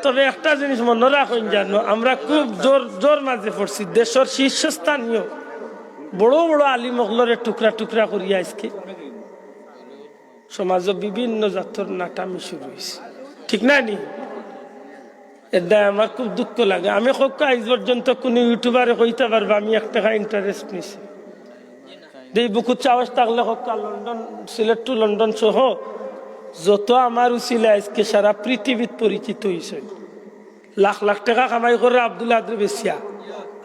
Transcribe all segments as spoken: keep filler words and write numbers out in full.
তবে একটা জিনিস মনো রাখইন জানো, আমরা খুব জোর, জোর মাঝে পড়ছি। দেশর শীর্ষস্থানীয় বড় বড় আলিম অকলরে টুকরা টুকরা করিয়া আইজকে সমাজো বিভিন্ন জাতর নাটামি শুরু অইছে, ঠিক না নি? এর দায় আমার খুব দুঃখ লাগে। আমি কউক্কা আইজ পর্যন্ত কুনু YouTuber-এ কইতা পারবা আমি এক টেকা interest নিছি? দেই বুকুত সাহস থাকলে কউক্কা, লন্ডন, সিলেট to লন্ডন সহ যত আমার উছিলায় আইজকে সারা পৃথিবীত পরিচিত অইছে। লাখ লাখ টেকা কামাই করে আব্দুল আদরে বেচিয়া,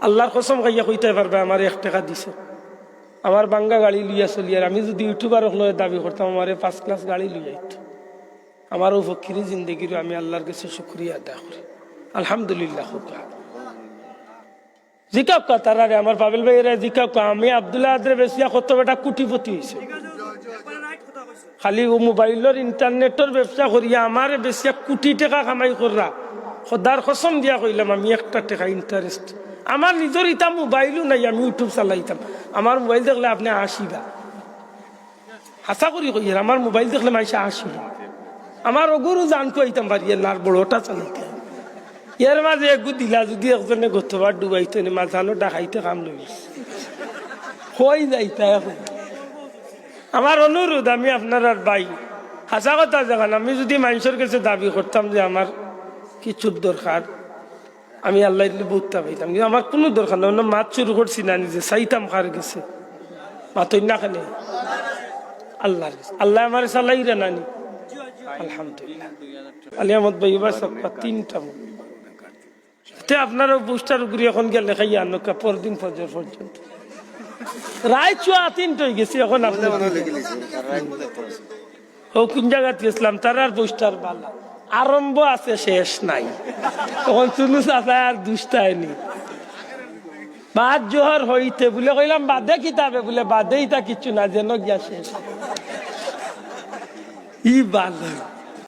আল্লার কসম খাইয়া কইতায় পারবা আমার এক টেকা দিছে। আমার ভাঙ্গা গাড়ি লইয়া চলি, আর আমি যুদি YouTuber অকলরে দাবি করতাম, আমারে first class গাড়ি লইয়া আইতো। আমার অউ ফকিরি জিন্দেগিরও আমি আল্লার গেছে শুকরিয়া আদায় করি, আলহামদুলিল্লাহ কউক্কা। জিকাউক্কা তারারে, আমার পাবেল ভাইরে জিকাউক্কা, আমি আব্দুল আদরে বেচিয়া কত বেটা কুটিপতি অইছে। খালি অউ মোবাইলর internet-র ব্যবসা করিয়া আমারে বেচিয়া কুটি টেকা কামাই কররা। খোদার কসম দিয়া কইলাম, আমি একটা টেকা interest, আমার নিজর ইতা মোবাইলও নাই, আমি YouTube চালাইতাম। আমার মোবাইল দেখলে আপনে হাসিবা। হাছা করি কইয়ার, আমার মোবাইল দেখলে মাইনষে হাসিবা। আমার অগুরু জান খুয়াইতাম পারি না, আর বড়টা চালাইতাম। এর মাঝে এগু দিলা যুদি একজনে গতবার ডুবাইতো নি, মাঝখানো ডাকাইতে কাম লইছে। কই যাইতা এখন? আমার অনুরোধ, আমি আপনারার ভাই, হাছা কথা যেখান, আমি যুদি মাইনষর গেছে দাবি করতাম যে আমার কিচ্ছুর দরকার, আমি আল্লার ইল্লে বউততা পাইতাম, কিন্তু আমার কুনু দরকার নাই। অনো মাত শুরু করছি না নিজে, চাইতাম কার গেছে? মাতইন না কেনে? আল্লার গেছে। আল্লায় আমারে চালাইরা না নি? আলহামদুলিল্লাহ। আলী আহমদ ভাই, এবার সবকা তিনটা মুখ। তে আপনারা পোস্টার ঘুরি এখন গেলে খাইয়া আনকা পরদিন ফজর পর্যন্ত। রাইত চুয়া তিনটা অইগেছে, এখন আপনে অউ কুন জাগাত গেছিলাম, তারার পোস্টার বালা। আরম্ভ আছে, শেষ নাই। তখন চুনু চাচায় আর দুষ্টায় নি। বাদ জোহর হইতে বুলে কইলাম, "বাদে কিতাবে?" বুলে, "বাদে ইতা কিচ্ছু না, যেন গিয়া শেষ।" ই বালা।